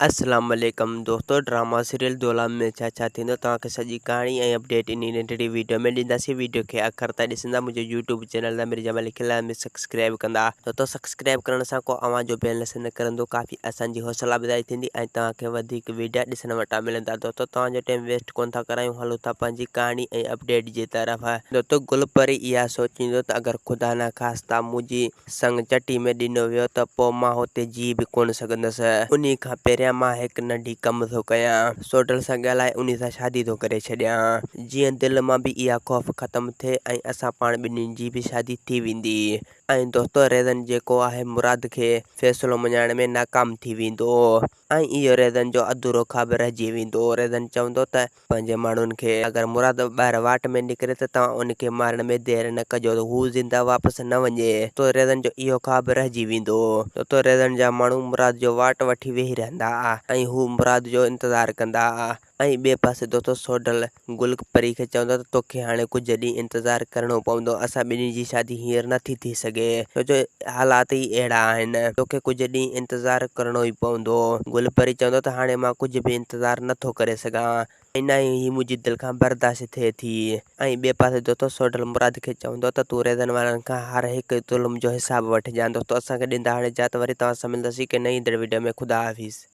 اسلام عليڪم دوستو ڊراما سيريل دولاب ۾ ڇا ڇا ٿيندو توهان کي سڄي ڪهاڻي ۽ اپڊيٽ انهي ننڍڙي ويڊيو ۾ ڏينداسين ويڊيو کي آخر تائين ڏسندا منهنجو يوٽيوب چينل ضمير جمالي کي لازمي سبسڪرائب ڪندا دوستو سبسڪرائب ڪرڻ سان ڪو اوهان جو بيلنس نه ڪرندو ڪافي اسان جي حوصلا افزائي ٿيندي ۽ توهان کي وڌيڪ ويڊيا ڏسڻ وٽان ملندا دوستو توهان جو ٽائيم ويسٽ ڪون ٿا ڪرايون هلو ٿا پنهنجي ڪهاڻي ۽ اپڊيٽ جي طرف دوستو گل پري اها سوچيندو ته اگر خدا نخواسته منهنجي سڱ چٽي ۾ ڏنو ويو ته پوء مان هتي جيئي به ڪونه سگهندس. انهي کان پهريان مان هڪ ننڍي ڪم ٿو ڪيان. سوڍل سان ڳالهائي انهي سان شادي ٿو ڪري ڇڏيان. جيئن دل مان به اها خوف ختم ٿئي ۽ اسان پاڻ ٻنهين جي به شادي ٿي ويندي. ۽ دوستو ريزن جيڪو آهي مراد کي فيصلو مڃائڻ ۾ ناڪام ٿي ويندو. ۽ اهو ريزن جو اڌورو خواب رهجي ويندو. ريزن چوندو ته پنهنجي ماڻهن کي اگر مراد ٻاهر واٽ ۾ نڪري ته توهان ان کي مارڻ ۾ دير نه ڪجو ته هو زنده واپس نه وڃي. تو ريزن جو اهو خواب رهجي ويندو. تو ريزن جا ماڻهو مراد جو واٽ وٺي ويهي رهندا ۽ هو مراد جو انتظار ڪندا. ۽ ٻئي پاسي دوستو سوڍل گل پري کي چوندو ته توکي هاڻي ڪجهه ڏينهن انتظار ڪرڻو پوندو اسان ٻنهي جي شادي هينئر نٿي ٿي سگهي ڇو جو حالات ئي اهڙا آهن توکي ڪجهه ڏينهن انتظار ڪرڻو ئي پوندو. گل پري چوندو ته هاڻي مان ڪجهه به انتظار نٿو ڪري سگهان ۽ نه ئي هي منهنجي دل کان برداشت ٿئي ٿي. ۽ ٻئي پاسي دوستو سوڍل مراد کي چوندو ته تون ريزن وارن کان هر هڪ ظلم جو حساب وٺجان. دوستو اسان کي ڏيندا هاڻي اجازت وري توهان سان ملنداسين ڪنهن نئين ايندڙ وڊيو ۾ خدا حافظ.